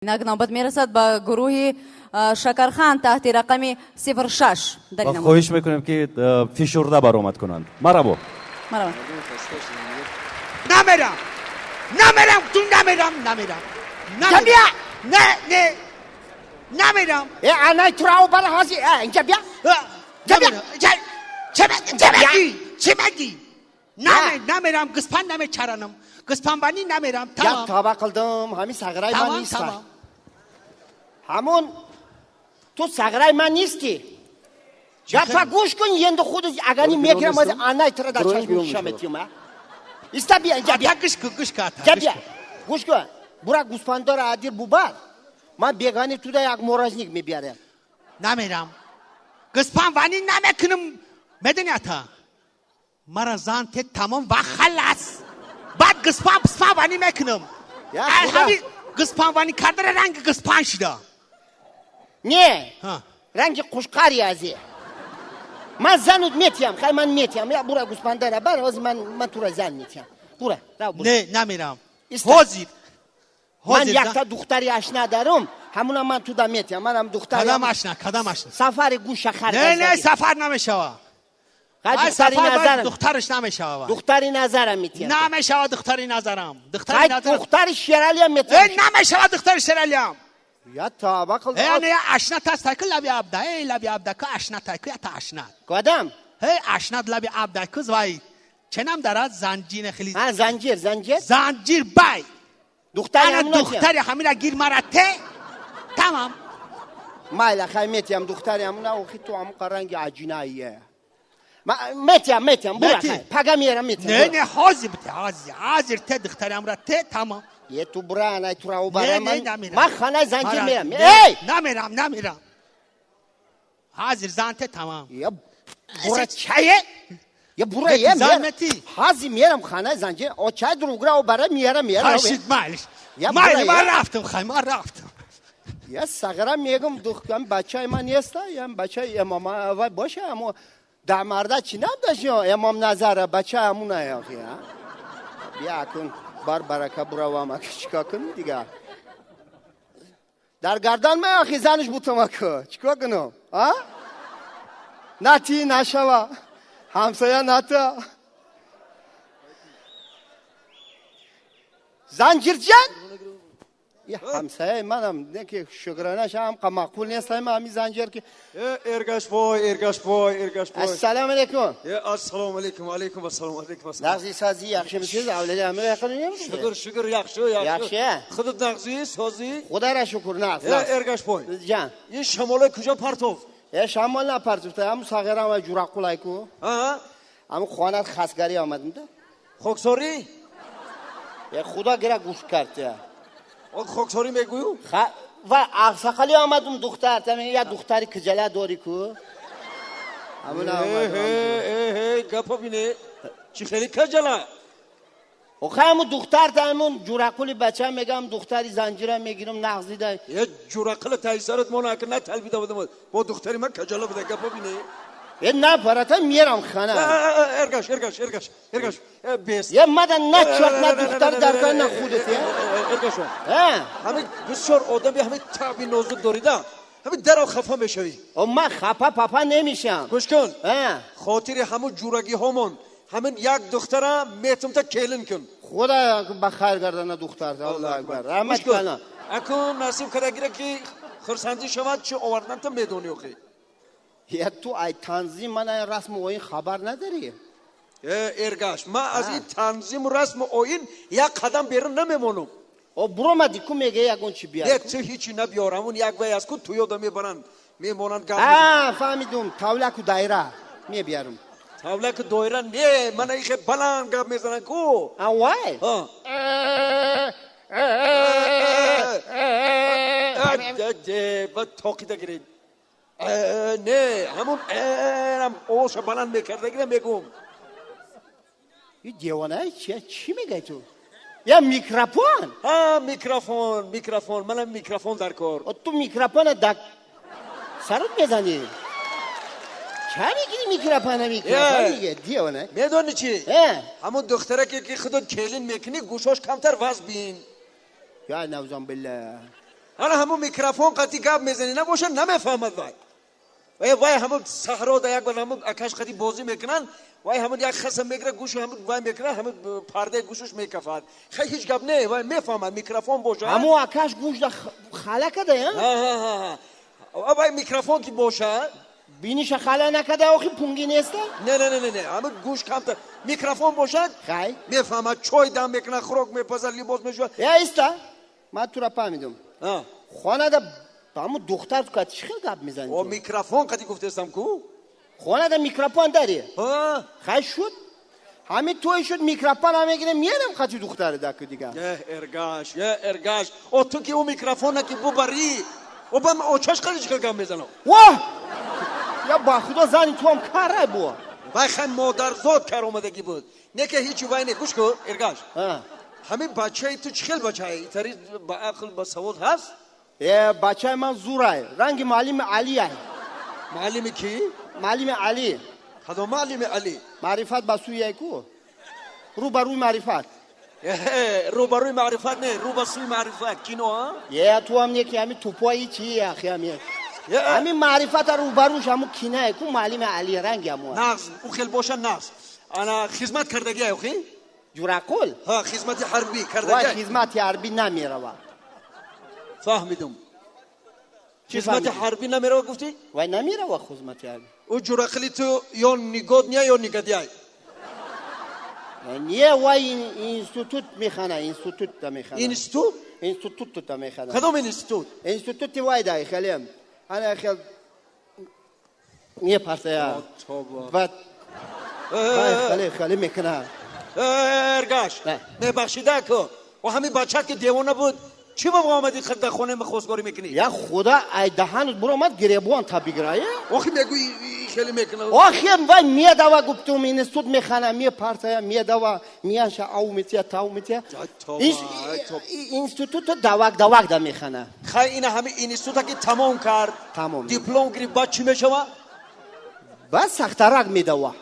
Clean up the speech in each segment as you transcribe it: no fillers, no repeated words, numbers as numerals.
Инак навбат мерасад ба гурӯҳи Шакархан таҳти рақами 06 дар ва ин намоиш. Хоҳиш мекунем, ки фишурда баромад кунанд. Марҳабо. Марҳабо. Намерам, намерам, ту намерам, намерам. Инҷа бия. Не, не, намерам. Э, анай тура бара ҳози, э, инҷа бия. Намерам. Чӣ мегӣ? Чӣ мегӣ? Намерам, гӯспанд намечаранам, гӯспандбанӣ намерам. Як Тамом. Тавба қилдим, ҳамин сағираи ман Тамом. неста. Тамом. Ҳамон ту сағираи ман нестӣ. Гапа гӯш кун, енді худ агани мегирам, аз анай тура дар чашми шиша метиём, а? Иста, бия, инҷа бия. Ата, гӯш кун, гӯш кун, ата. Инҷа Гӯш бия. кун. Гӯш кун, бура, гӯспандора адир бубар, ман бегани туда як морозник мебиярам. Намерам, гӯспандбанӣ намекунам, медони, ата, мара зан те, тамом ва халас, баъд гӯспанд писпандбанӣ мекунам. Я Ай, худо. Ҳами гӯспандбанӣ кардара ранги гӯспанд шуда. Не. Ҳа. Ранги қушқари азе. Ман занут метиям, хай, ман метиям. Я бура, гӯспандара бар, ҳозир ман тура зан метиям. Бура, рав, бура. Не, намерам. Иста. Ҳозир. Ман Ҳозир. якта духтари ашна дарум, ҳамуна ман туда метиям. Манам духтари Кадам ашна, кадам ашна? Сафари гӯша хар. Не, не, сафар намешава. Хай. Ай, Духтари сафар бояд назарам. Духтараш намешава. Духтари назарам метиям. Намешава духтари назарам, духтари Хай. назарам. Духтари Шералиям Э, метиям. Намешава духтари Шералиям. Я тавба Э, қилдим. ана ашна таст ку лаби абда, э, лаби абда ку ашна тай ку, ята ашна. Кадам? Э, ашнат лаби абда ку, вай ченам дарад, занҷине хели. Ҳа, занҷир, занҷир. Занҷир бай. Духтари Ана ҳамуна метиям. духтари ҳамира гир, мара те, тамам. Майла, хай, метиям духтари ҳамуна. Охи, ту ҳамуқа ранги аҷинаие. Метиям, метиям, бура. Мети? Хай, пага миярам, метиям. Не. Бура. Не, ҳозир бите, ҳозир, ҳозир те духтари ҳамра те, тамам. Е, ту бура, анай тура Не. убара. Не, намерам. Ман ханаи занҷир мерам. Не, эй. Намерам, намерам, ҳозир зан те, тамам. Я бура. Чае. Я бура. Мети, Е. зан мети? Ҳази мерам ханаи занҷир, о чай дуругра обара, миярам, миярам. Хашид, майлиш. Я Майли. бура, Ман я. рафтам, хай, ман рафтам. Я сағира мегум, духтам, бачаи ман неста, ям бачаи эмома вай боша, амо дар марда чӣ надошт, эмом назара бача ҳамуна охи, а? Бия, акун бар барака буравам, ака, чикор кунем дигар? Дар гардан ма, охи, занаш бутам, ака, чикор кунам, а? Нати нашава, ҳамсоя ната. Занҷирҷан, я ҳамсояи манам не ки шукронаша ҳам маъқул нест, ҳами занҷир ки. Эргашбой, Эргашбой, Эргашбой. Ассалому алайкум. Э, ассалому алайкум, алайкум ассалом, алайкум ассалом. Нағзи, сази, яхшимisiz, авлида ҳама яқин. Шукр, шукр, яхши, яхши. Яхши? Худат нағзи, сози? Худоро шукр, нағз. Э, Нағз. Эргашбой. Ҷан. Ин шамоле куҷо партов? Э, шамол напартуфта, ҳаму сағирам ва ҷураққулайку. А? Ҳаму хонат хасгарӣ омадимда. Хоксорӣ? Э, худо гира, гӯш кард я. О, хоксорӣ мегӯю? Ва ақсақалӣ омадум, духтар, тами я духтари киҷала дорӣ ку. Ҳамуна Э, омадум. э, э, гапо бине. Чӣ хеле каҷала? Охай, ҳаму духтар тамун ҷураққули бача мегам, духтари занҷира мегирам, нағзи да. Е, ҷураққила тайсарат мона ака наталбида будам. Бо духтари ман каҷала буда, гапо бине. Э, на, барата, мерам хана. Э, Эргаш, Эргаш, Эргаш, Эргаш. Э, бес. Е, мада на чорт, на духтар дар кор, на худат, е. Эргашо. Э? Ҳамин бисёр одами ҳамин таби нозук дорида. Ҳамин даро хафа мешавӣ. О, ман хафа папа немишам. Гӯш кун. Э? Хотири ҳамун ҷурагиҳомон ҳамин як духтара метумта келин кун. Худо ба хайр гардана духтар. Аллоҳу акбар. Раҳмат Гӯш кун. кана. Акун насиб кардагира ки хурсандӣ шавад, чӣ оварданта медонӣ охи. Я, ту ай танзим ман ай расму оин хабар надорӣ? Э, Эргаш, ман аз ин танзиму расму оин як қадам берун намемонам. О, буромадӣ ку, мега ягон чи биар. Не, ту ҳичи набиёр, ҳамун як вай аст ку, туёда мебаранд, мемонанд, гап. А, фаҳмидум, тавлаку дайра мебиярам. Тавлаку доира не, мана ихе баланд гап мезананд ку. А, вай. Ҳа. Ба тоқида гиред. Не, ҳамун ам овозша баланд мекардагира мегум. И девона чи чӣ мегӯй ту? Я микрофон? Ҳа, микрофон, микрофон, манам микрофон дар кор. О, ту микрофона да сарут мезанӣ. Ча мегирӣ микрофона, микрофон Э. меге, девона. Медонӣ чӣ? Э. Ҳамун духтараке ки худот келин мекунӣ, гӯшош камтар вазбин. Я навзам билла. Ана ҳамун микрофон қати гап мезанӣ, набошад, намефаҳмад вай. Вай, вай ҳамун саҳро да як бор ҳамун акаш қати бозӣ мекунанд, вай ҳамун як хаса мегира, гӯшу ҳамун вай мекунад, ҳамун пардаи гӯшуш мекафад. Хай, ҳеҷ гап не, вай мефаҳмад, микрофон бошад. Ҳамун акаш гӯш да хала када, я? Ҳа, ҳа, вай микрофон ки бошад. Биниша хала накада, охи пунги неста? Не, не, не, не, не, ҳамун гӯш камтар, микрофон бошад. Хай. Мефаҳмад, чой дам мекунад, хӯрок мепазад, либос мешӯяд. Я, иста, ман тура фаҳмидум. Хонада ҳамун духтар ту чӣ хел гап мезанӣ? О, микрофон қати гуфтестам ку. Хонада микрофон дарӣ? Ҳа. Хай, шуд, ҳамин той шуд, микрофон ҳам мегирем, мерем қати духтари даку дига. Е, Эргаш, е, Эргаш, о, ту ки ӯ микрофона ки бубарӣ, о, ба очаш қати чӣ хел гап мезанам? Воҳ, я, ба худо, зани туам карай бо. Вай хай, модарзод кар омадагӣ буд, не ки ҳичи вай не. Гӯш кун, Эргаш. Ҳамин бачаи ту чӣ хел бачае? Итари ба ақл, ба савод ҳаст? Э, бачаи ман зурай, ранги муаллими Алиай. Муаллими кӣ? Муаллими Али. Кадом муаллими Али? Маърифат ба сӯи ку, рӯ ба рӯи маърифат. Рӯ ба рӯи маърифат не, рӯ ба сӯи маърифат кино, а? Е, туам не ки ҳами тупои чи, ахи, ҳами ҳамин маърифата рӯ ба рӯш ҳамун кинае ку, муаллими Али ранги ҳаму. Нағз, ӯ хел боша, нағз. Ана хизмат кардагиай, охи? Ҷурақул. Ҳа, хизмати ҳарбӣ вай кардагиай? Хизмати ҳарбӣ намерава. Фаҳмидум. Чӣ хизмати фаҳмидӣ? Ҳарбӣ намерава, гуфтӣ? Вай намерава хизмати ҳарбӣ. Ӯ ҷурақили ту ё негодный, ё негодяй. Не, вай институт механа, институтта механа. Институт? Институтта механа. Кадом институт? Институти вай дай хелем, ана хел мепартая. Тоба. Баъд вай хеле хеле мекуна. Эргаш. Не. Мебахшида ку, о, ҳамин бачат ки девона буд, чӣ ба омадӣ дар хонаи ма хостгорӣ мекунӣ? Я худо, ай даҳанут буромад, гиребон та бигирае. Охи, мегӯи, хеле мекуна. Охи, вай медава, гуфтум, институт механа, мепартая, медава, мияша ав метия, тав метия. Ай, тоба, ай, тоба. Института давак давак да механа. Хай, ина ҳамин института ки тамом кард, Тамом. диплом гирифт, баъд чӣ мешава? Баъд сахтарак медава,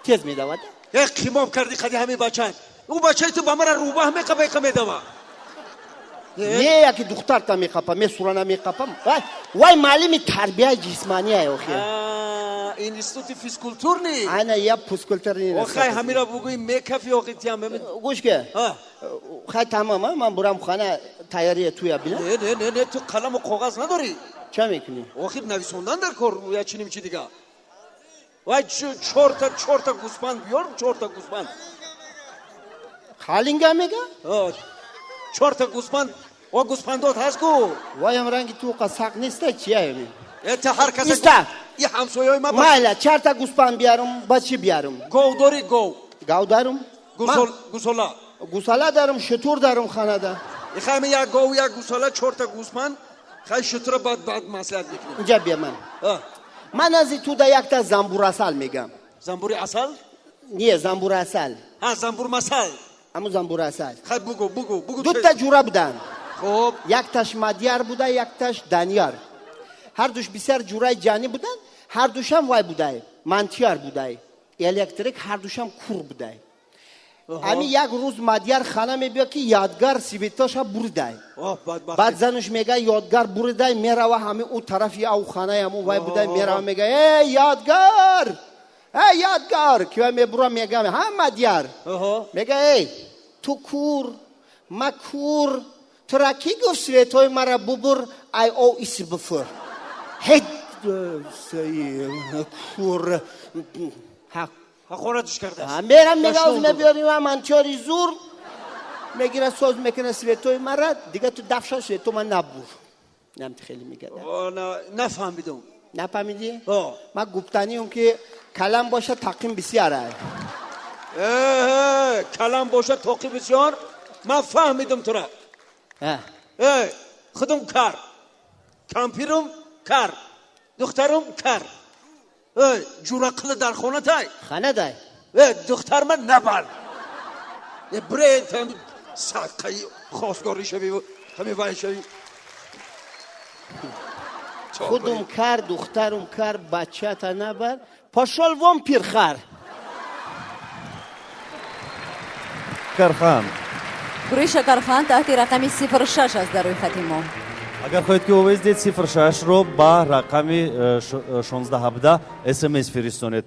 тез медава. Е, қимоб кардӣ қади ҳамин бачат. Ӯ бачаи ту ба мара рӯбаҳ меқапа, медава. Не, яки духтарта меқапа, месурана меқапа. Вай, вай муаллими тарбияи ҷисмонияй, охи. Институти физкультурный. Ана я физкультурный. Охай, ҳамира бугӯи, мекафи, охи, тиам. Гӯш ке, хай, тамом, ман бурам хона, тайёрия туя бинам. Не, не, не, не, ту қаламу коғаз надорӣ? Ча мекунӣ? Охир нависондан дар кор, я чиним чи дига. Вай, чорта гӯспанд биёр, чорта гӯспанд. Халинга мега. Чорта гӯспанд, о, гӯспандот ҳаст ку. Ваям ранги ту сақ неста, чия? Э, та ҳар каса. Иста. И ҳамсояи ма. Майла, чарта гӯспанд биярум, ба чӣ биярум? Гов дорӣ, гов? Гав дарум. Гусола? Гусала дарум, шутур дарум ханада. Ихай, як гов, як гусола, чорта гӯспанд. Хай, шутура баъд баъд маслиҳат мекунем. Инҷа бия, ман аз туда якта замбурасал мегам. Замбури асал? Не, замбурасал. Ҳа, замбурмасал. Ҳамун замбурасал. Хай, бугу, бугу, бугу. Дута ҷура буданд. Хуб. Якташ Мадияр буда, якташ Данияр. Ҳардуш бисёр ҷураи ҷанӣ буданд, ҳардушам вай будай, мантияр будай, электрик, ҳардушам кур будай. Ҳами як рӯз Мадияр хана мебиёд, ки Ядгар светоша буридай. Баъд зануш мега, Ёдгар буридай. Мерава ҳами ӯ тарафи ав ханаи ҳамун вай будай, мерава, мега: «Э, Ядгар, э, Ядгар!» Ки вай мебура, мега: «Ҳа, Мадияр». Мега: «Эй, ту кур, ма кур, тура кӣ гуфт светҳои мара бубур? Ай о иси буфур, ҳет кур». Ҳақоратш кардааст. Мерам, мега, оз мебиёрим, мантиёри зур мегира, соз мекуна светои мара. Дига ту дафша свето ма набур. Намти хеле мегада. Нафаҳмидум. Нафаҳмидӣ? Ма гуфтаниум, ки калам боша, тақим бисёр ай. Калам боша, тоқи бисёр. Ман фаҳмидум тура. Худум кар, кампирум кар, духтарум кар, ҷурақили дар хона тай. Хана дай. Духтар ман набар, бре, садқаи хостгорӣ шави, ҳами вай шави. Худум кар, духтарум кар, бачата набар, пошёл вон, пирхар. Шакархан. Гурӯҳи Шакархан таҳти рақами 06 аст дар рӯйхати мо. Агар хоҳед, ки овез диҳед, 06-ро ба рақами 1617 смс фиристонед.